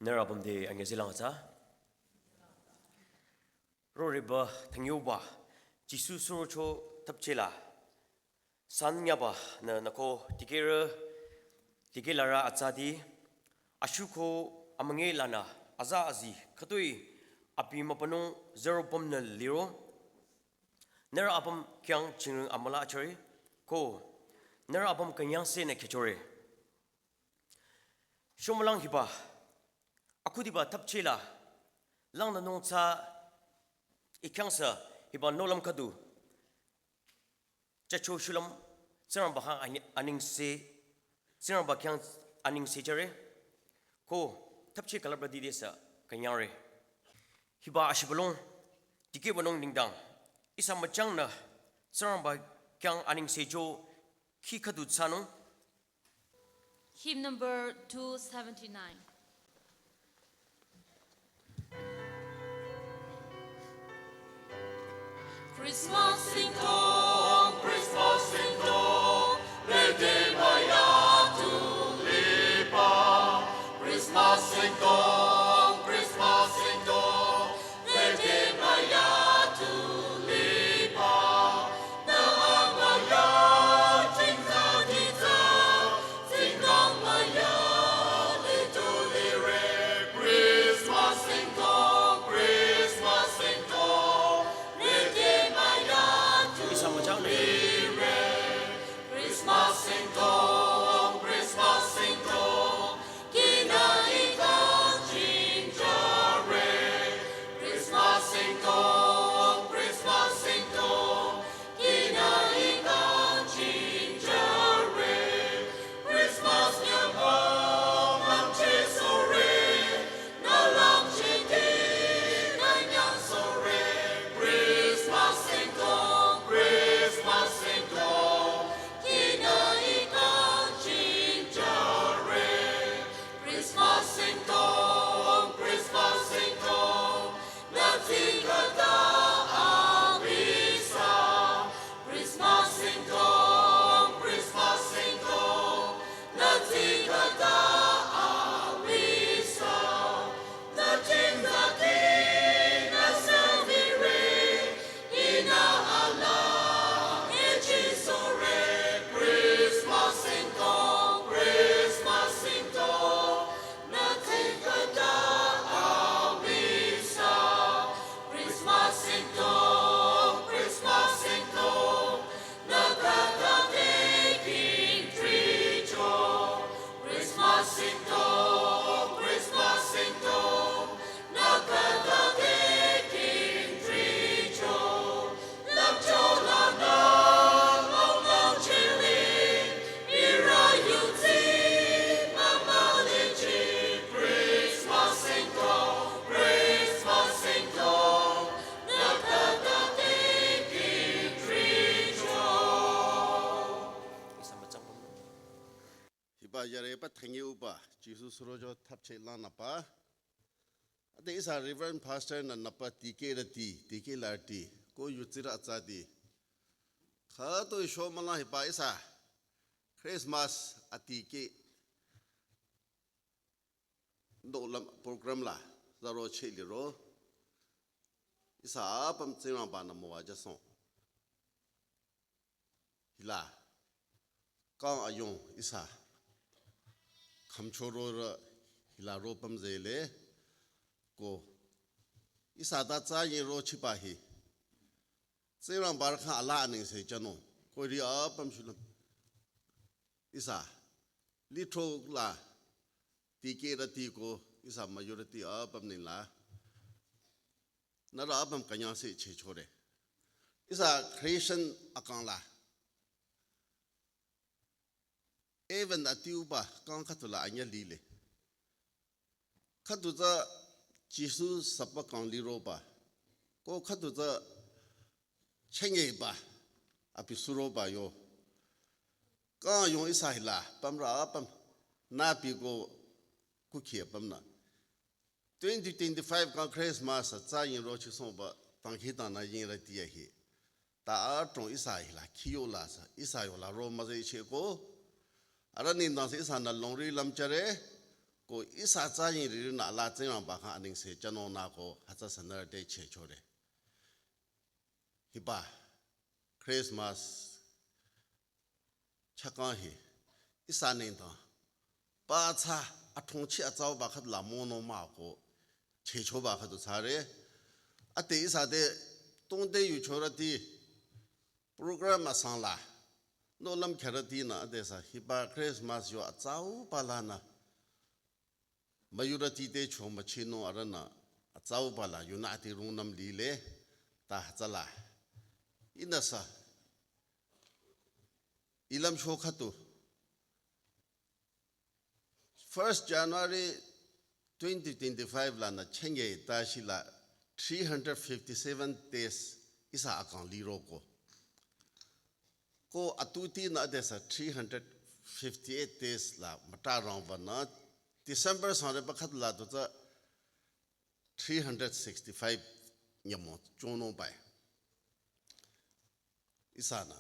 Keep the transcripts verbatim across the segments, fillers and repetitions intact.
Nührü apüm te anyüzehlang atsa. Roreba thangyuba, Jisu surocho thapchela. San nyaba nü nüko dikehrü, dikehlarü atsati, ashuko amünge lanü, aza azi, khütoi, abi mübünung zero püm nü liro. Nührü apüm khyang chingrung amüla achore, ko, nührü apüm künyangse nü khechore. Shomülang hiba, akhudiba thapchela, langnü nungtsa, ikhyangsa, hiba nohlüm khüdu, chacho shulüm, Tsingrangba khyang ani-, aningse, Tsingrangba khyang aningse jüre, ko, thapche külüpra didesü, künyangre. Hiba ashibülung, dikehbanung nengdang, ihsa müchangnü, Tsingrangba khyang aningse jo, khi khüdu thsanung, Hymn number two seventy-nine. Christmas sing song, Christmas sing song, lede maya tu liba. Christmas sing song, Christmas sing song, lede maya tu liba. Hiba yareba thangyuba, Jisu surojo thapche langnüba. Ade ihsa Reverend Pastor nü nüpa dikehrüti, dikehlarüti, ko yutsirü atsati. Khütoi shomülang hiba ihsa Christmas adikeh nohlüm program la zaro cheliro. Ihsa apüm Tsingrangba nü müwajüsohng. Hila, kang ayung ihsa khümchororü hila ro pümzele, ko ihsa ta tsa yin ro chiba hi Tsingrangba khyang alaa aningse jünung, ko ri apüm shulüm ihsa lithro la dikehrüti ko ihsa majority apüm nengla nührü apüm künyangse chechore. Ihsa Christian akang la, even atiuba kang khüdu la anyüh lile. Khüdu tsü Jisu sapa kang liroba, ko khüdu tsü chengeba abi suroba yo. Kang ayung ihsa hila pümrü apüm nübi ko kukhi apümnü twenty twenty-five kang Christmas atsa yin ro chisohba tangkhi tanü yingrüti ahi. Ta adrong ihsa hila khiyola sü ihsa yola ro müzehcheh ko. Arüh nengdang sü ihsanü longri lümchare, Ko ihsa tsü ying ri ri nü ala Tsingrangba khyang anengse jünung nü ko hütsü sünü te chehchore. Hiba Christmas chakang hi ihsa nengdang pa tsü athongchi atsauba khüdu la mono mah ko chehchoba khüdu thsare. Ade ihsa te tongde yuchorüti program asang la nohlüm khyarütinü adesü hiba Christmas yo atsauba lanü müyurüti te chomüchinung arühnü atsauba la yunü ati rungnüm lile ta hütsüla. Ihnüsü ilümcho khüdu first January twenty twenty-five lanü chenge ta shila three hundred fifty-seven days ihsa akang liroko. Ko atutinü adesü three hundred fifty-eight days la mütarangbanü December sangre bakhat la tu tsü three hundred sixty-five nyümong chonung bai. Ihsanü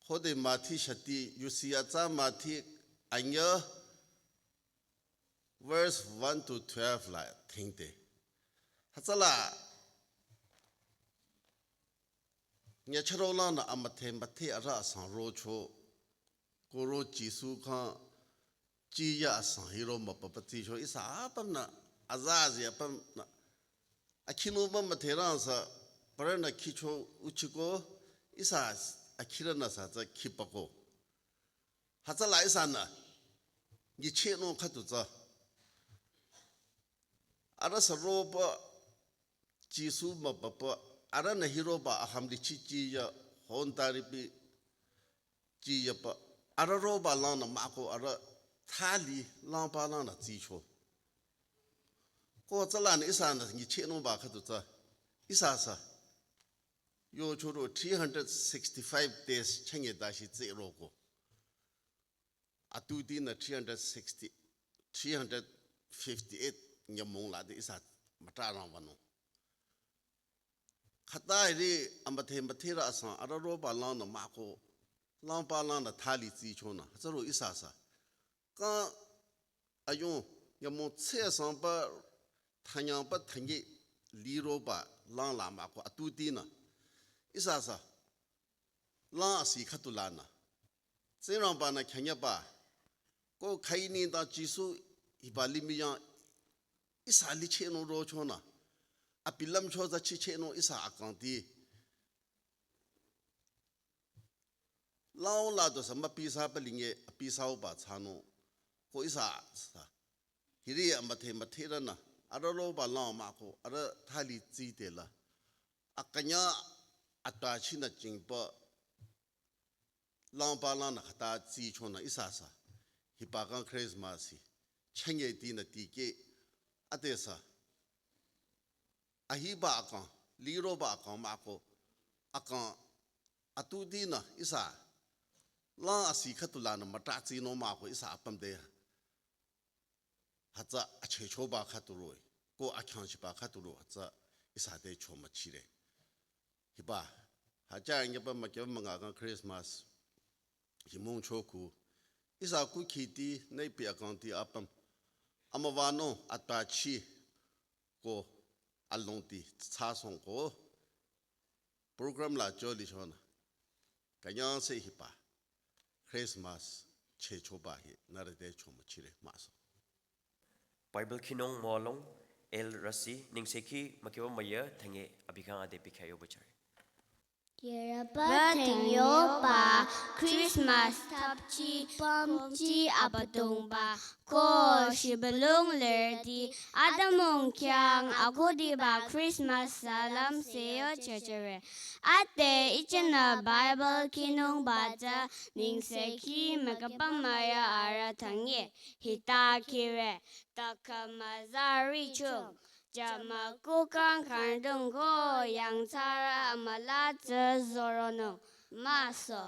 khode Mathi shati yusi atsa Mathi anyü verse one to twelve la thingte. Hütsüla nyüchüro lanü amüdhe müdhe arüh asang rocho. Ko ro Jisu khyang chiya asang hiro müpapa tsicho ihsa apümnü azazi apümnü akhinungba müdherang sü parünü khicho uchiko ihsa akhirünü sü tsü khipako. Hütsüla ihsanü nyichehnung khüdu tsü arüh sü roba Jisu müpapa arühnü hiroba aham lichi chiya hon taripi chiyapa arüh roba langnü mahko arüh thali langba langnü tsicho. Ko tsülanü ihsanü nyichehnungba khüdu tsü ihsa sü yochoro three hundred sixty-five days chenge dashi tsiroko. Atutinü three hundred sixty, three hundred fifty-eight nyümong la de ihsa mütarangbanung. Khüta ri amüdhe müdherü asang arüh roba langnü mahko langba langnü thali tsichonü hütsüro ihsa sü kang ayung nyümong tse asangba thanyangba thangi liroba langla mahko atutinü ihsa sü lang asi khüdu lanü Tsingrangbanü khyanyaba ko khüi nengdang Jisu hiba limih yang ihsa lichehnung rochonü abi lümcho tsü chichehnung ihsa akangti. Lao la dosü müpisaba linge apisauba thsanung ko ihsa sü hiri amüdhe müdherünü arüh roba lang mahko arüh thali tsitela akünyang atbachinü jingba langba langnü khüta tsichonü ihsa sü hiba kang Christmas hi chengetinü tikeh adesü ahiba akang liroba akang mahko akang atutinü ihsa lang asi khüdu lanü mütatsinung mahko ihsa apüm de hütsü achehchoba khüdu roh-i ko akhyangchiba khüdu roh-i hütsü ihsa te chomüchire. Hiba hütsü anyüba mükyüba münga kang Christmas himung choku ihsa kukhiti neipi akangti apüm amüwanung atbachi ko alongti thsasong ko program la jülichonü künyangse hiba Christmas chehchoba hi nührü te chomüchire mahso. Bible khinung molong el rasi nengsekhi mükyüba müyü thange abi khyang ade pikhayo bachare. Keraba thengyoba Christmas thapchi pümchi Abüdongba ko shibülung lerti atümung khyang akhudiba Christmas salam seyo chechere. Ade ichenü Bible khinungba tsü nengsekhi mükyüba müyü arüh thange hita khire. Takha müza richung jama kukang khandung ko yangthsarü amüla tsü zoronung mahso.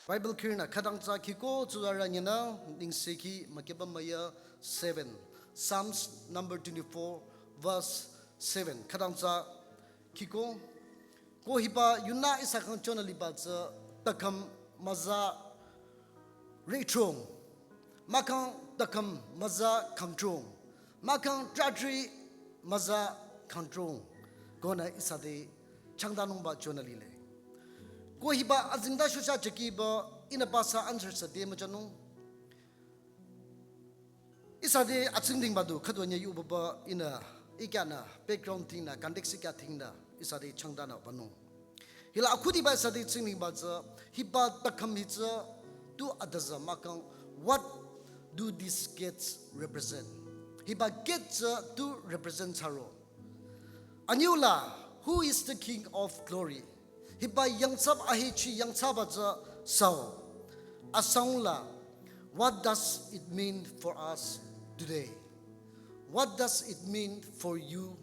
Bible khirnü khütang tsü khiko tsuzarü nyinü nengsekhi mükyüba müyü seven. Psalms number twenty-four, verse seven. Khütang tsü khiko ko hiba yunü ihsa khyang chonü liba tsü takha müza richung. Mahkhang takam müza kangtrung, mahkhang trahtrih müza kangtrung, konü ihsa te changdanungba chonü lile. Ko hiba azingda shusha chekiba ihnü pasü answer sü te müchanung. Ihsa te atsingdhingba du khüdu nyü yubaba ihnü ikyanü background thingnü context ikya thingnü ihsa te changdanü banung. Hila akhudiba ihsa te tsingdhingba tsü hiba takam hi tsü tu adaza mahkhang, what do these gates represent? Hiba gate tsü tu represent thsaro. Anyüla, who is the King of Glory? Hiba yangthsaba ahechi yangthsaba tsü sao. Asangla, what does it mean for us today? What does it mean for you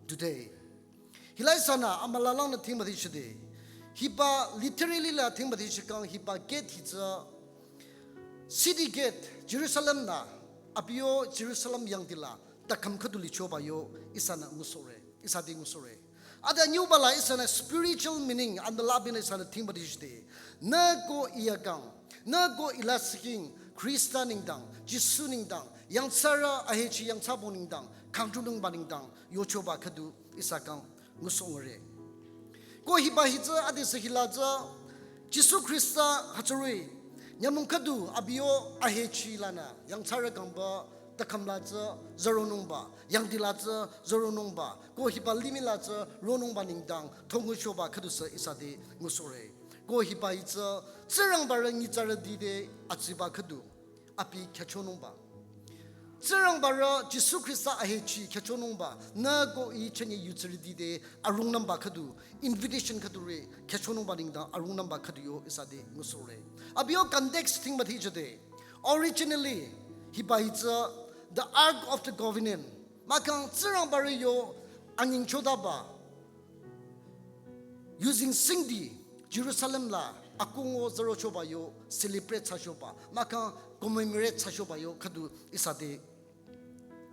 today? Hila ihsanü amülalangnü thingmüti shide. Hiba literally la thingmüti shikang hiba gate hi tsü city gate Jerusalem nü abiyo Jerusalem yangdila takam khüdu lichoba yo ihsanü ngusohre, ihsa te ngusohre. Ade nyubala ihsanü spiritual meaning and the labinü ihsanü thingmüti shide. Nü ko iyakang, nü ko ilasiking Khrista nengdang, Jisu nengdang, yangthsarü ahechi yangthsabong nengdang, kangtrunungba nengdang yochoba khüdu ihsa kang ngusohre. Ko hiba hi tsü adesü hila tsü Jisu Khrista hütsüri nyümong khüdu abiyo ahechi lanü yangthsarü kangba takam la tsü zaronungba, yangdila tsü zaronungba, ko hiba limih la tsü ronungba nengdang thonguchoba khüdu sü ihsa te ngusohre. Ko hiba hi tsü Tsingrangbarü nyitsarüti te atsiba khüdu abi khyüchonungba, Tsingrangbarü Jisu Khrista ahechi khyüchonungba, nü ko ih chünye yutsarüti te arungnümba khüdu, invitation khüdu re khyüchonungba nengdang arungnümba khüdu yo ihsa te ngusohre. Abiyo context thingmüti jüde. Originally, hiba hi tsü the Ark of the Covenant, mahkhang Tsingrangbarü yo anyingchodaba yuzeng singdi Jerusalem la akhungo zarochoba yo celebrate thsachoba, mahkhang commemorate thsachoba yo khüdu ihsa te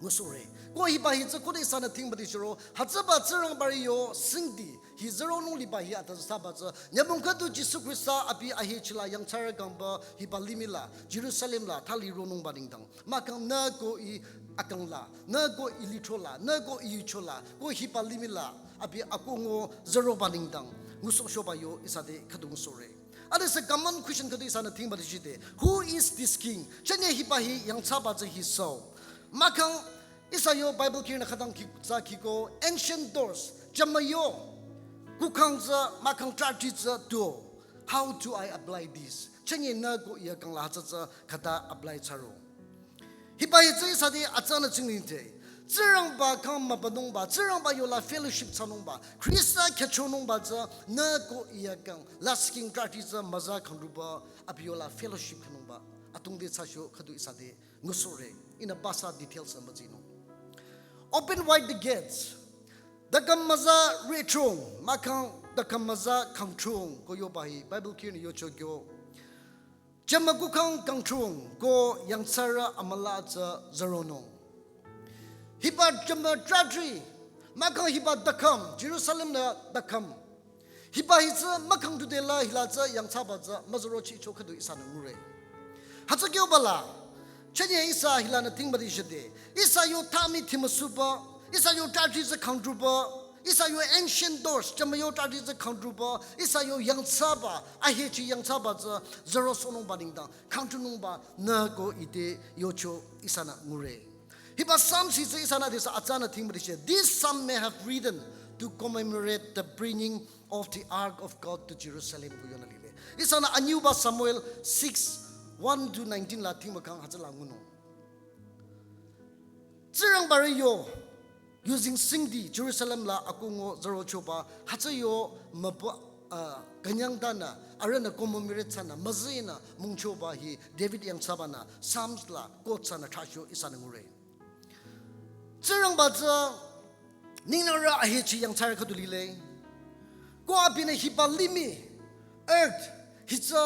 ngusohre. Ko hiba hi tsü khode ihsanü thingmüti shiro, hütsüba Tsingrangbarü yo singdi hi zaronung liba hi ata thsaba tsü nyümong khüdu Jisu Khrista abi ahechi la yangthsarü kangba hiba limih la Jerusalem la thali ronungba nengdang, mahkhang nü ko ih akang la, nü ko ih lithro la, nü ko ih yucho la, ko hiba limih la abi akhungo zaroba nengdang ngusohchoba yo ihsa te khüdu ngusohre. Adesü common question khüdu ihsanü thingmüti shide. Who is this king? Chünye hiba hi yangthsaba tsü hi sao. Mahkhang ihsa yo Bible kirinü khütang ki tsü kiko ancient doors, jümü yo kukhang tsü mahkhang trahtrih tsü tuo. How do I apply this? Chünye nü ko iyakang la hütsü tsü khüta apply thsaro. Hiba hi tsü ihsa te atsanü tsingdhingde. Tsingrangba kang mübünungba, Tsingrangba yola fellowship thsanungba, Khrista khyüchonungba tsü nü ko iyakang lasihking trahtrih tsü müza kangtruba, abi yola fellowship khyünungba atungde thsacho khüdu ihsa te ngusohre. Ihnü pasü details müzinung. Open wide the gates. Takam müza retrung, mahkhang takam müza kangtrung ko yoba hi Bible kirinü yocho kyo. Jümü kukhang kangtrung ko yangthsarü amüla tsü zaronung. Hiba jümü trahtrih, mahkhang hiba takam, Jerusalem nü takam. Hiba hi tsü mahkhang tude la hila tsü yangthsaba tsü müzarochicho khüdu ihsanü ngure. Hütsü kyoba la, chünye ihsa hilanü thingmüti shide. Ihsa yo thami thimüsuba, ihsa yo trahtrih tsü kangtruba, ihsa yo ancient doors, jümü yo trahtrih tsü kangtruba, ihsa yo yangthsaba, ahechi yangthsaba tsü zarosohnungba nengdang kangtrunungba nü ko ite yocho ihsanü ngure. Hiba Psalm hi tsü ihsanü adesü atsanü thingmüti shide. This psalm may have written to commemorate the bringing of the ark of God to Jerusalem ko yonü lile. Ihsanü anyüba Samuel six, one to nineteen la thingmükhang hütsüla ngunung. Tsingrangbarü yo yuzeng singdi Jerusalem la akhungo zarochoba hütsü yo mübü, ah, künyangtanü arühnü commemorate thsanü müzinü mungchoba hi David yangthsabanü Psalms la quote thsanü trahcho ihsanü ngure. Tsingrangba tsü ningnürü ahechi yangthsarü khüdu lile. Ko abinü hiba limih, earth, hi tsü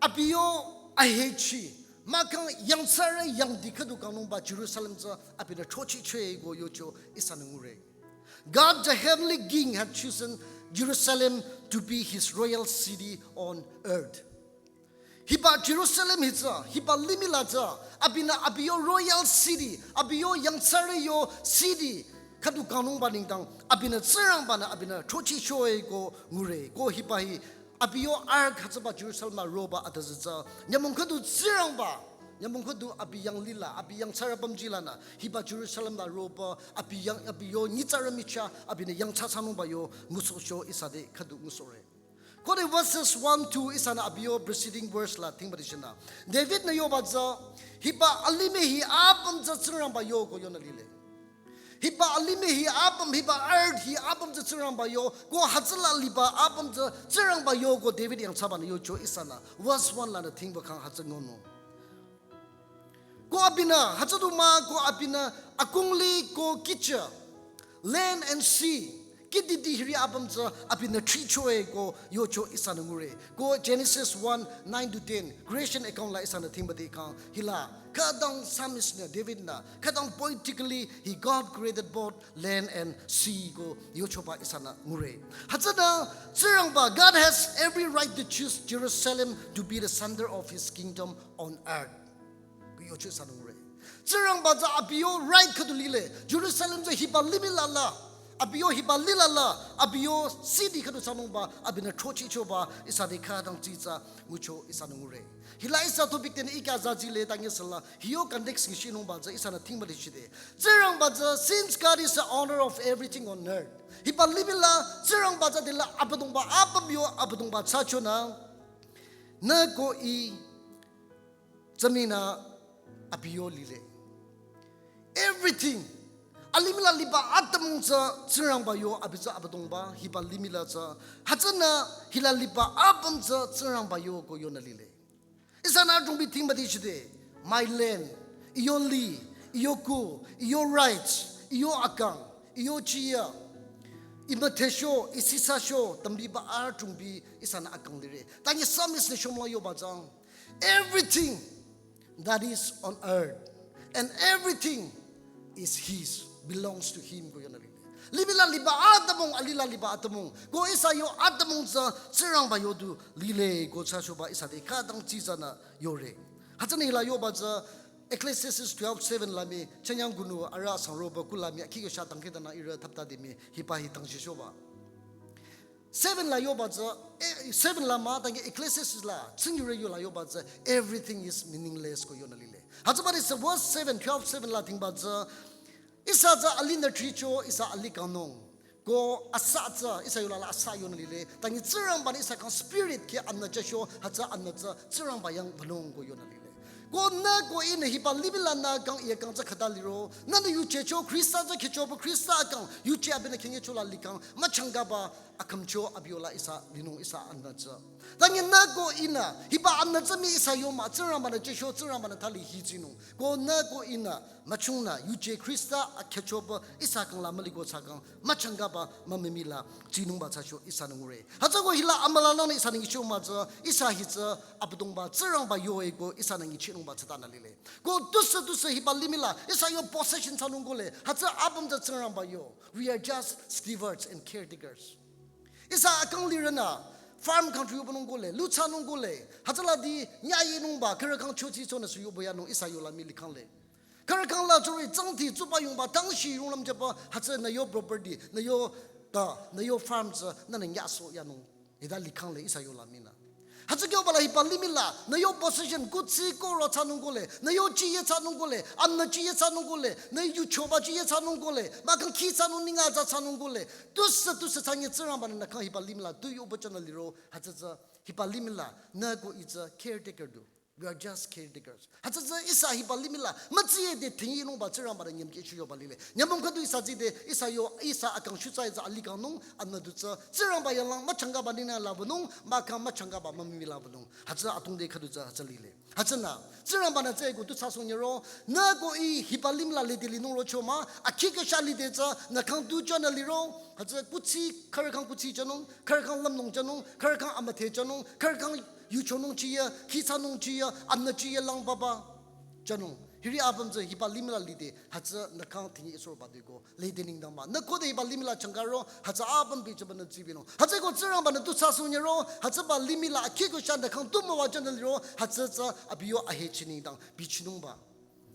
abi yo ahechi, mahkhang yangthsarü yangdi khüdu kangnungba Jerusalem tsü abinü throchehcho ko yocho ihsanü ngure. God, the heavenly King, had chosen Jerusalem to be his royal city on earth. Hiba Jerusalem hi tsü, hiba limih la tsü, abinü abi yo royal city, abi yo yangthsarü yo city, khüdu kangnungba nengdang, abinü Tsingrangbanü abinü throchehcho-e ko ngure, ko hiba hi, abi yo ark hütsüba Jerusalem la roba adüzü tsü, nyümong khüdu Tsingrangba, nyümong khüdu abi yanglih la, abi yangthsarü pümji lanü, hiba Jerusalem la roba, abi yang, abi yo nyitsarü michah, abinü yangthsa thsanungba yo, ngusohcho ihsa te khüdu ngusohre. Khode verses one, two ihsanü abi yo preceding verse la thingba dichinü. David-nü yoba tsü, hiba alimih hi apüm tsü Tsingrangba yo ko yonü lile. Hiba alimih hi apüm, hiba earth hi apüm tsü Tsingrangba yo, ko hütsüla liba apüm tsü Tsingrangba yo ko David yangthsabanü yocho ihsanü. Verse one lanü thingba kang hütsü ngunung. Ko abinü, hütsü du mah, ko abinü, akungli ko kihchi, land and sea, kihdi di hiri apüm tsü, abinü thricho-e ko yocho ihsanü ngure. Ko Genesis one, nine to ten, creation account la ihsanü thingba de kang, hila, khütang psalmist-nü, David-nü, khütang poetically, he, God created both land and sea ko yochoba ihsanü ngure. Hütsünü, Tsingrangba, God has every right to choose Jerusalem to be the center of his kingdom on earth. Ko yocho ihsanü ngure. Tsingrangba tsü abi yo right khüdu lile. Jerusalem tsü hiba limih la la. Abi yo hiba lih la la. Abi yo city khüdu thsanungba. Abinü throchehchoba. Ihsa te khütang tsitsa ngucho ihsanü ngure. Hila ihsa topic tenü ikya zazi le tangi sala. Hi yo context ngishinungba tsü ihsanü thingba lichide. Tsingrangba tsü, since God is the owner of everything on earth. Hiba limih la, Tsingrangba tsü dela Abüdongba, apüm yo Abüdongba thsachonü. Nü ko ih tsü mii nü abi yo lile. Everything. Alimih la liba atümung tsü Tsingrangba yo abi tsü Abüdongba hiba limih la tsü. Hütsünü hila liba apüm tsü Tsingrangba yo ko yonü lile. Ihsanü adrongbi thingba dichide. My land. Ih yo lih. Ih yo kuh. Ih yo rights. Ih yo akang. Ih yo chiya. Ih müthehcho. Ih sisasho. Tambiba adrongbi ihsanü akang lire. Tangi psalmist-nü shomla yoba tsang. Everything that is on earth and everything is his, belongs to him ko yonü lile. Limih la liba atümung, alih la liba atümung. Ko ihsa yo atümung tsü Tsingrangba yo du lile ko thsachoba ihsa te khütang tsitsanü yore. Hütsünü hila yoba tsü Ecclesiastes twelve seven la mii, chanyang kunu ara sangroba kula mii, akhi kyo sha tangke tanü ihrü thapta de mii, hiba hi tangchishoba. Seven la yoba tsü, eh, seven la mah, tangi Ecclesiastes la, tsingyure yo la yoba tsü, everything is meaningless ko yonü lile. Hütsüba de tsü verse seven, twelve seven la thingba tsü, ihsa tsü alihnü thricho, ihsa alih kangnung. Ko asa tsü, ihsa yola la asa yonü lile. Tangi Tsingrangbanü ihsa kang spirit ke anbü tsü sho, hütsü anbü tsü, Tsingrangba yang wünung ko yonü lile. Ko nü ko ihnü hiba limih la nü kang ih kang tsü khüta liro. Nünü yuje cho Khrista tsü kehchoba Khrista akang. Yuje abinü khingyecho la likhang. Müchangkaba akhümcho abi yola ihsa linung ihsa anbü tsü. Tangi nü ko ihnü hiba anbü tsü mii ihsa yo mah Tsingrangbanü jücho Tsingrangbanü thali hitsinung. Ko nü ko ihnü müchungnü yuje Khrista akehchoba ihsa kang la müliko thsa kang. Müchangkaba mümimi la tsinungba thsacho ihsanü ngure. Hütsüko hila amülanangnü ihsanü ngicho mah tsü ihsa hi tsü Abüdongba Tsingrangba yo-e ko ihsanü ngichinungba thsatanü lile. Ko tusü tusü hiba limih la ihsa yo possession thsanung kole. Hütsü apüm tsü Tsingrangba yo. We are just stewards and caretakers. Ihsa akang lirünü farm country yohpünung kole, lu thsanung kole. Hütsüla di nyayenungba khürü kang chochi chonü sü yohpü yanung ihsa yola mii likhangle. Khürü kang la chori tsangti tsuba yungba tangshi yunglam jüba hütsü nü yo property, nü yo ta, nü yo farm tsü nünü nyasoh yanung. Hita likhangle ihsa yola miinü. Hütsü kyoba la hiba limih la, nü yo possession, kuthsi koro thsanung kole, nü yo chiye thsanung kole, anbü chiye thsanung kole, nü yuchoba chiye thsanung kole, mahkhang khi thsanung ningü tsü thsanung kole, tusü tusü thsanye Tsingrangbanü nü kang hiba limih la tu yohpü chanü liro, hütsü tsü hiba limih la, nü ko ih tsü caretaker du. We are just caretakers. Hütsü tsü ihsa hiba limih la, mütsiye de thingyinungba Tsingrangbanü nyümkehcho yoba lile. Nyümong khüdu ihsa tside, ihsa yo, ihsa akang shutsa ihsa alih kangnung, anbü du tsü, Tsingrangba yanglang müchangkaba ninglang la wünung, mahkhang müchangkaba mümimi la wünung. Hütsü atungde khüdu tsü hütsü lile. Hütsünü, Tsingrangbanü tsü ko tu thsasohnyiro, nü ko ih hiba limih la lide linung rocho mah, akhi kyo sha lide tsü, nü kang tu chanü liro, hütsü kuthsi, khürü kang kuthsi chanung, khürü kang lümlong chanung, khürü kang amüdhe chanung, khürü kang yuchonung chiye, khi thsanung chiye, anbü chiye lang baba chanung. Hiri apüm tsü hiba limih la lide, hütsü nü kang tingi isor ba diko, lide nengdang mah. Nü khode hiba limih la changkaro, hütsü apüm bichiba nü tsibinung. Hütsüeko Tsingrangba nü tu thsasohnyiro, hütsüba limih la akhiko sha nü kang tu müwajünü liro, hütsü tsü abi yo ahechi nengdang bichinungba.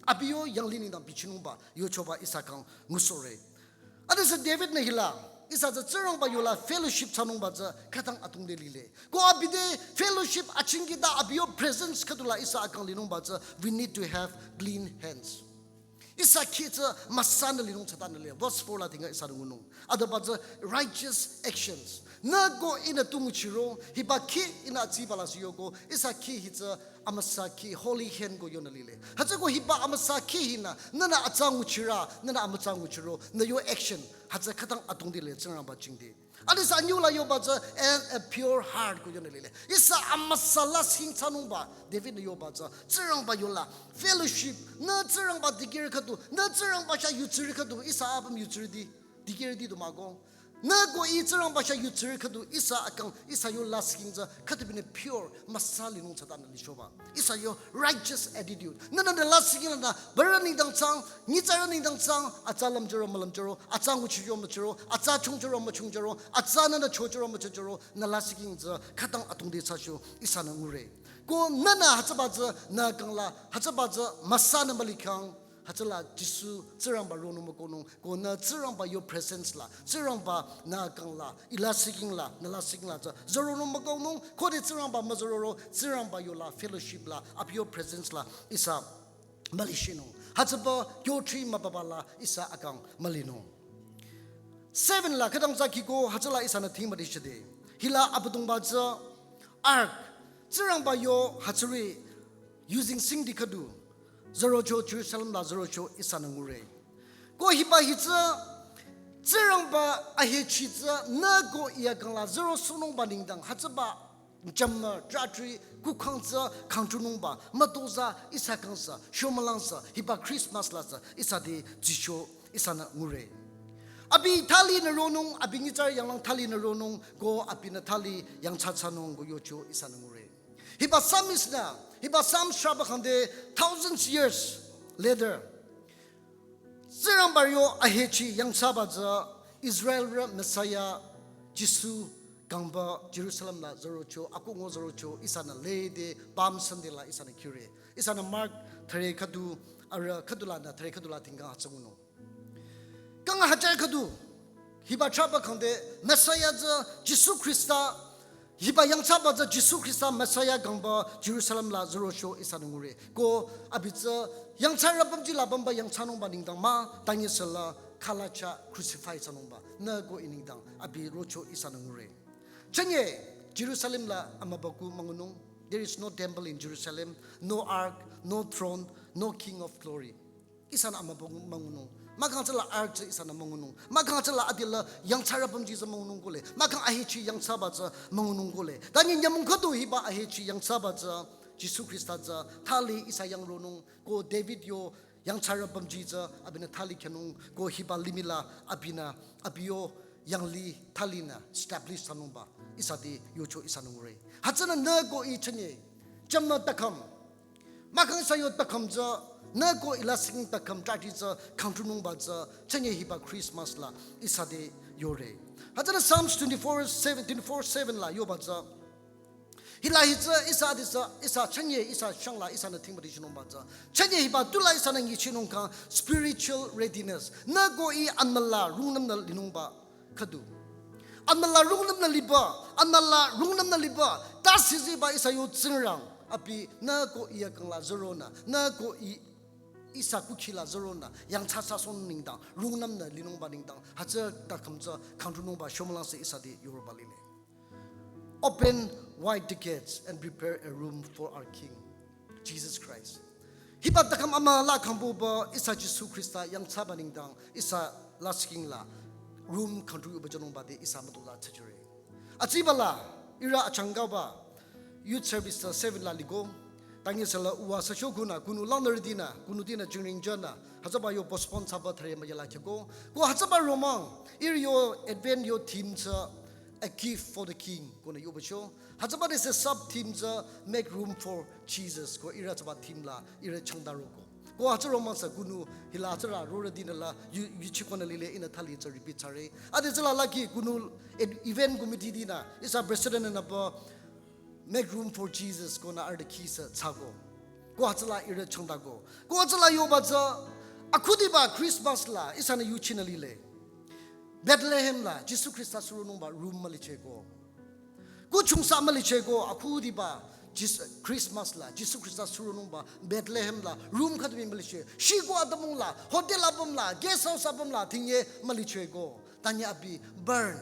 Abi yo yanglih nengdang bichinungba, yochoba ihsa kang ngusohre. Adesü David nü hila, ihsa tsü Tsingrangba yola fellowship thsanungba tsü khütang atungde lile. Ko abi te fellowship achingkita abi yo presence khüdula ihsa akang linungba tsü, we need to have clean hands. Ihsa kheh tsü amüsanü linung thsatanü le. Verse four la tinga ihsanü ngunung. Adaba tsü righteous actions. Nü ko ihnü tu nguchiro, hiba kheh ihnü atsiba la siyoko, ihsa kheh hi tsü amüsa kheh, holy hand ko yonü lile. Hütsüeko hiba amüsa kheh hinü, nünü atsa nguchira, nünü amütsa nguchiro, nü yo action, hütsü khütang atungde le Tsingrangba jingte. Adesü anyüh la yoba tsü, and a pure heart ko yonü lile. Ihsa amüsa lasih thsanungba, David nü yoba tsü, Tsingrangba yola, fellowship, nü Tsingrangba dikehrü khüdu, nü Tsingrangba sha yutsirü khüdu, ihsa apüm yutsirüti, dikehrüti du mah ko. Nü ko ih Tsingrangba sha yutsirü khüdu, ihsa akang, ihsa yo lasih tsü, khüdu binü pure, amüsa linung thsatanü lichoba. Ihsa yo righteous attitude. Nünü nü lasih lanü, bürü nengdang thsang, nyitsarü nengdang thsang, atsa lümchiro, mülümchiro, atsa nguchiro, müchiro, atsa chungchiro, müchungchiro, atsa nünü chochiro, müchochiro, nü lasih tsü, khütang atungde thsacho, ihsanü ngure. Ko nünü hütsüba tsü, nü kang la, hütsüba tsü, amüsanü mülikhang, hütsüla Jisu Tsingrangba ronung mükohnung, ko nü Tsingrangba yo presence la, Tsingrangba nü kang la, ih lasih la, nü lasih la tsü, züronung mükohnung, khode Tsingrangba müzüroro, Tsingrangba yola, fellowship la, abi yo presence la, ihsa mülishinung. Hütsüba yo thri mübüba la, ihsa akang mülinung. Seven la, khütang tsü kiko, hütsüla ihsanü thing müdishide. Hila Abüdongba tsü, ark, Tsingrangba yo hütsüri, using singdi khüdu, zürocho Jerusalem la zürocho ihsanü ngure. Ko hiba hi tsü, Tsingrangba ahechi tsü, nü ko ih akang la zürosohnungba nengdang, hütsüba, jümü, trahtrih, kukhang tsü, kangchunungba, mütozah, ihsa kang sü, shomülang sü, hiba Christmas la sü, ihsa te, tsicho, ihsanü ngure. Abi thali nü ronung, abi nyitsarü yanglang thali nü ronung, ko abinü thali yangthsa thsanung ko yocho ihsanü ngure. Hiba psalmist nü, hiba Psalms shraba khangde thousands years later. Tsingrangba yo ahechi yangthsaba tsü Israelrü Messiah Jisu kangba Jerusalem la zürocho, akohnung zürocho, ihsanü lede Palm Sunday la ihsanü kire. Ihsanü Mark thüre khüdu, arüh khüdu lanü thüre khüdu la tingkang hütsü ngunung. Kang hajar khüdu, hiba thraba khangde, Messiah tsü Jisu Khrista, hiba yangthsaba tsü Jisu Khrista Messiah kangba Jerusalem la zürocho ihsanü ngure. Ko abi tsü yangthsarü pümji la pümba yangthsanungba nengdang mah, tangi süla khalacha crucify thsanungba. Nü ko ih nengdang, abi rocho ihsanü ngure. Chünye, Jerusalem la amübükuh müngunung. There is no temple in Jerusalem, no ark, no throne, no king of glory. Ihsanü amübükuh müngunung. Mahkhang tsüla ark tsü ihsanü müngunung. Mahkhang tsüla adila yangthsarü pümji tsü müngunung kohle. Mahkhang ahechi yangthsaba tsü müngunung kohle. Tanyi nyümong khüdu hiba ahechi yangthsaba tsü Jisu Khrista tsü thali ihsa yang ronung ko David yo yangthsarü pümji tsü abinü thali khyünung ko hiba limih la abinü abi yo yanglih thalinü establish thsanungba ihsa te yocho ihsanü ngure. Hütsünü nü ko ih chünye, jümü takham. Mahkhang ihsa yo takham tsü, nü ko ih lasih takham trahtrih tsü, kangchunungba tsü, chünye hiba Christmas la, ihsa te yore. Hütsünü Psalms twenty-four seven, twenty-four seven la yoba tsü. Hila hi tsü, ihsa adi tsü, ihsa chünye, ihsa shang la, ihsanü thing müdishinungba tsü. Chünye hiba tula ihsanü nguchinung kang spiritual readiness. Nü ko ih anmüla rungnümnü linungba khüdu. Anmüla rungnümnü liba, anmüla rungnümnü liba, tasiziba ihsa yo Tsingrang, abi nü ko ih akang la züronü, nü ko ih ihsa kukhi la züronü, yangthsa thsasoh nengdang, rungnümnü linungba nengdang, hütsü takham tsü kangchunungba shomülang sü ihsa te yoroba lile. Open wide the gates and prepare a room for our King, Jesus Christ. Hiba takham amüla kangbuba ihsa Jisu Khrista yangthsaba nengdang ihsa lasih la room kangchu yuba jünungba te ihsa mütozah thsajüre. Atsibala ihrü achangkaba youth service tsü seven la liko. Tangi süla uwa sü sho kunü, kunu langnürütinü, kunutinü jingring jünü, hütsüba yo postpone thsaba thüre müyala khyüko. Ko hütsüba romang, ihrü yo Advent yo theme tsü A Gift for the King konü yobacho. Hütsüba de sü sub theme tsü Make Room for Jesus ko ihrü hütsüba theme la ihrü changdaroko. Ko hütsü romang sü kunu hila hütsüra rorütinü la yu, yuchikonü lile ihnü thali tsü repeat thsare. Ade tsüla laki kunu ed-, event committee tinü ihsa president nü pü make room for Jesus konü arüh khi sü thsako. Ko hütsüla ihrü changtako. Ko hütsüla yoba tsü akhudiba Christmas la ihsanü yuchinü lile. Bethlehem la Jisu Khrista suronungba room mülicheko. Kuchungsa mülicheko akhudiba Jis-, Christmas la Jisu Khrista suronungba Bethlehem la room khüdu mii müliche. Shiko atümung la, hotel apüm la, guest house apüm la, thingye mülicheko. Tanye abi barn.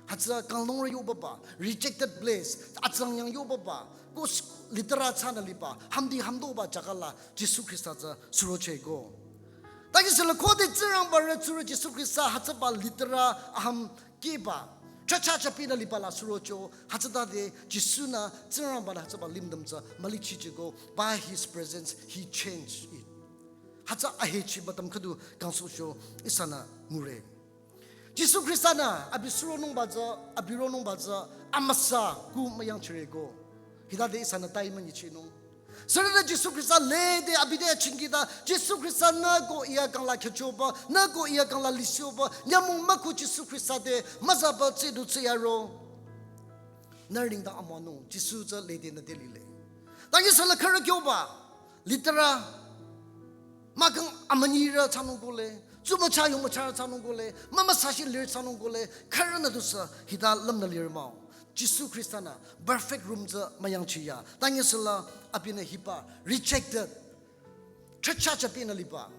Hütsü kangnungrü yobaba, rejected place, atsangyang yobaba, kus litera thsanü liba, hamdi hamdoba jaga la Jisu Khrista tsü surocheko. Tanye sela khode Tsingrangba rü tsurü Jisu Khrista hütsüba litera aham kiba. Chacha chapinü liba la surocho, hütsütade Jisu nü Tsingrangba nü hütsüba limdüm tsü mülichicheko, by his presence, he changed it. Hütsü ahechi mütüm khüdu kangsohcho ihsanü ngure. Jisu Khrista nü abi suronungba tsü, abi ronungba tsü, amüsa ku müyangchireko. Hitade ihsanü tai münyichinung. Sürünü Jisu Khrista lede abi te achingkida, Jisu Khrista nü ko iya kang la khechoba, nü ko iya kang la lisoba, nyümong müku Jisu Khrista te müzaba tsedu tseyaro. Nü ringda amonung, Jisu tsü lede nü te lile. Tanye sela khürü kyoba, litera, mahkhang amünyirü thsanung kole, tsumücha yongmücharü thsanung kole, mümüsashi lir thsanung kole, khürünü tusü hita lümnü lir mah-o. Jisu Khrista nü perfect room tsü müyangchiya. Tanye sela abinü hiba rejected. Chacha chapinü liba.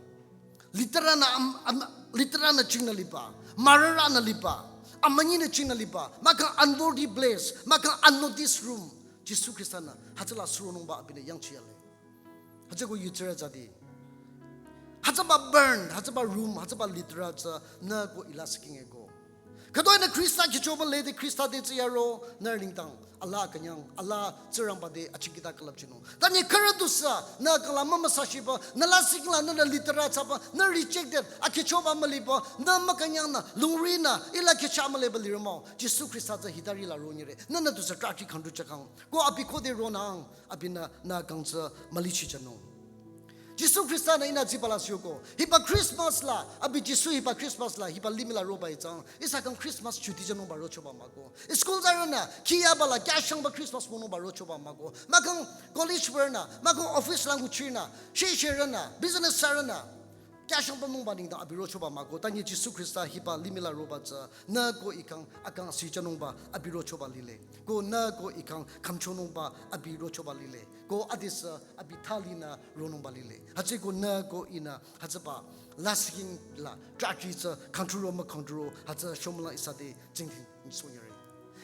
Litera nü am, am, litera nü chingnü liba. Marüra nü liba. Amünyi nü chingnü liba. Mahkhang unworthy place. Mahkhang unnoticed room. Jisu Khrista nü hütsüla suronungba abinü yangchiyale. Hütsüko yutsirü zadi. Hütsüba barn, hütsüba room, hütsüba litera tsü nü ko ila sikingeko. Khütoi nü Khrista khechoba lede Khrista te tseyaro nü ringdang. Ala künyang, ala Tsingrangba te achikita külüpchinung. Tanye khürü tusü, nü kang la mümüsashiba, nü la sikingla, nü la litera thsaba, nü rejected, akhechoba müliba, nü mükünyangnü, lungrinü, ila khecha müliba lir mah-o. Jisu Khrista tsü hitari la ronyire. Nünü tusü trahti khangdu chakang. Ko abi khode ronang, abinü nü kang tsü mülichichanung. Jisu Khrista nü ihnü ziba la siyoko. Hiba Christmas la, abi Jisu hiba Christmas la, hiba limih la roba itsang. Ihsa kang Christmas chuti chanungba rochoba mahko. School zarünü, kiyaba la, kyashangba Christmas monungba rochoba mahko. Mahkhang college bürünü, mahkhang office la nguchirünü, shesherünü, business sarünü. Kyashangba nungba nengdang abi rochoba mahko. Tanye Jisu Khrista hiba limih la roba tsü. Nü ko ikang akang sichanungba abi rochoba lile. Ko nü ko ikang khümchonungba abi rochoba lile. Ko adesü abi thalinü ronungba lile. Hütsüko nü ko ihnü hütsüba lasihking la trahti tsü khangduro mükhangduro hütsü shomla ihsa te tsingdhingsohnyire.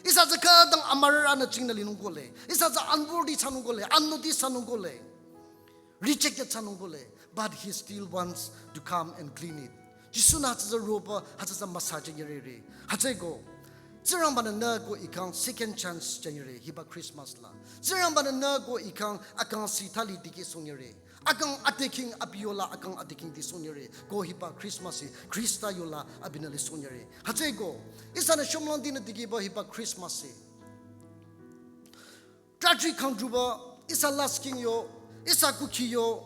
Ihsa tsü khütang amürüranü chingnü linung kole. Ihsa tsü unworthy thsanung kole, unnoticed thsanung kole. Rejected thsanung kole, but he still wants to come and clean it. Jisu nü hütsü tsü roba, hütsü tsü müsajünyirere. Hütsüko, Tsingrangba-nü nü ko ikang second chance jünyire, hiba Christmas la. Tsingrangba-nü nü ko ikang akang si thali dikehsohnyire. Akang adeking abi yola akang adeking disohnyire. Ko hiba Christmas hi, Khrista yola abinü lisohnyire. Hütsüko, ihsanü shomlang dinü dikehba hiba Christmas hi. Trahti khangdruba, ihsa lasihking yo, ihsa kukhi yo,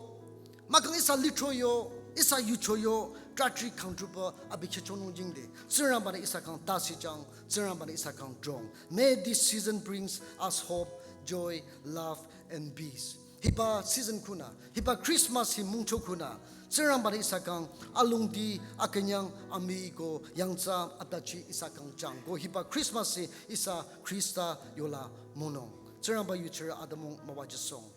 mahkhang ihsa lithro yo, ihsa yucho yo, trahti khangdruba abi khechonung jingde. Tsingrangba-nü ihsa kang tasichang, Tsingrangba-nü ihsa kang drong. May this season brings us hope, joy, love, and peace. Hiba season khunü, hiba Christmas hi mungcho khunü, Tsingrangba-nü ihsa kang alongdi, akünyang, amii ko, yangthsa, atachi ihsa kang chang. Ko hiba Christmas hi ihsa Khrista yola monung. Tsingrangba yuchirü atümung müwajüsohng.